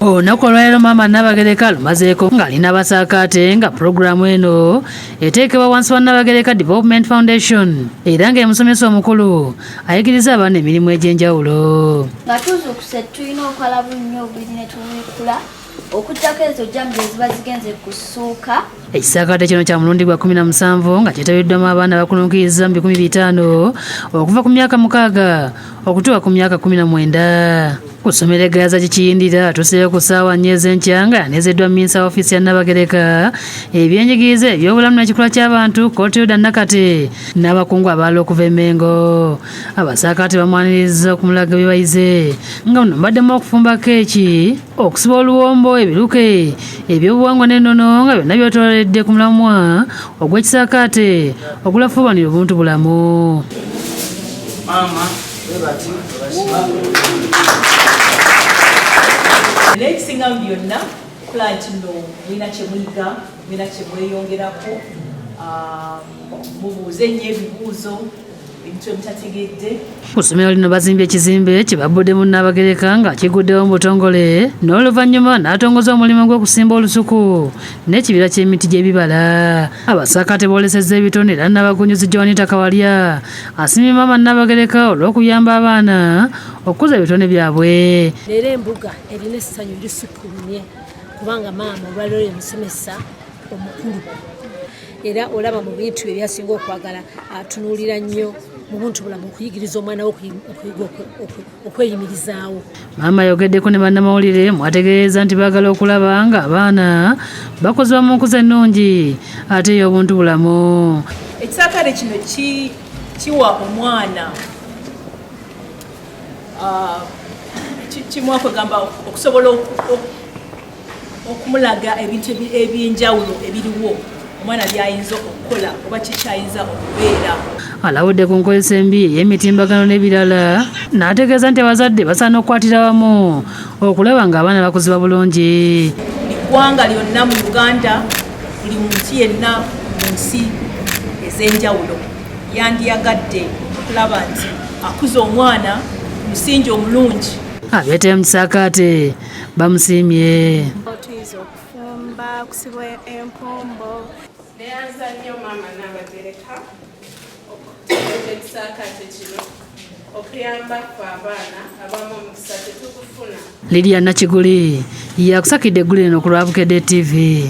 Olunaku olwaleero Maama Nnabagereka alumazeeko ng'ali n'abasaakaate, nga pulogulaamu eno eteekebwa wansi wa Nnabagereka Development Foundation, era ng'emusomesa omukulu ayigiriza abaana emirimu egy'enjawulo. Nga tuzuukuse, tulina okwala bunnyo obubiri ne tubikkula, okuggyako ezo germs eziba zigenze ku ssuuka. Ekisaakaate kino kya mulundi gwa 17 nga kyetabiddwamu abaana bakunuukiriza mu 500,000 okuva ku myaka 6 okutuuka ku myaka 19. Ku ssomero e Gayaza kikiyindira atuuseyo ku ssaawa 4 ez'enkya nga yanezeddwa minisita wa ofiisi ya Nnabagereka, ebyenjigiriza, ebyobulamu n'ekikula ky'abantu, Choltilda Nakate, n'abakungu abalala okuva e Mmengo. Abasaakaate bamwaniriza okumulaga bye bayize, nga muno mubaddemu okufumba keeki, okusiba oluwombo, ebiruke ebyobuwangwa n'ennono, nga byonna byetoololedde ku mulamwa ogw'ekisaakaate ogulafuubanira obuntu bulamu. Maama bwe bati basiba. Naye ekisinga mu byonna kulaba nti nno mulina kye muyiga, mulina kye mweyongerako, mubuuze nnyo ebibuuzo, ebintu ebitategedde. Ku ssomero lino bazimbye ekizimbe kye babuddemu Nnaabagereka nga kiguddewo mu butongole, n'oluvannyuma n'atongoza omulimu gw'okusimba olusuku n'ekibira ky'emiti gy'ebibala. Abasaakaate boolesezza ebitone, era Nnaabagunjuzi Joanita Kawalya asiimye Maama Nnaabagereka olw'okuyamba abaana okukuza ebitone byabwe. Leero embuga erina essanyu lisukkulumye, kubanga maama olwaleero ye musomesa omukulu, era olaba mu bintu bye byasinga okwagala, atunuulira nnyo mu buntu bulamu, okuyigiriza omwana we okuyiga okweyimirizaawo. Maama ayogeddeko ne bannamawulire, mwategeeza nti baagala okulaba nga abaana bakozebwa mu nkuza ennungi ate ey'obuntu bulamu. Ekisaakaate kino kiwa omwana kimuwa kwegamba okusobola okumulaga ebintu ebyenjawulo ebiriwo, omwana byayinza okukola oba kikyayinza okubeera. Alabudde ku nkozesa embi ey'emitimbagano n'ebirala, n'ategeeza nti abazadde basaana okukwatira wamu okulaba ng'abaana bakuzibwa bulungi. Buli ggwanga lyonna mu Uganda, buli muntu yenna mu nsi ez'enjawulo yandiyagadde okulaba nti akuza omwana ku musingi omulungi. Abeetebye mu kisaakaate bamusiimye. Tuyiza okufumba, okusiba empombo. Neyanza nnyo Maama Naabagereka okuteeka ekisaakaate kino okuyamba ffe abaana abamu omukisa tetugufuna. Lidia Nakiguli yakusakidde eggulire eno ku lwa Bukedde TV.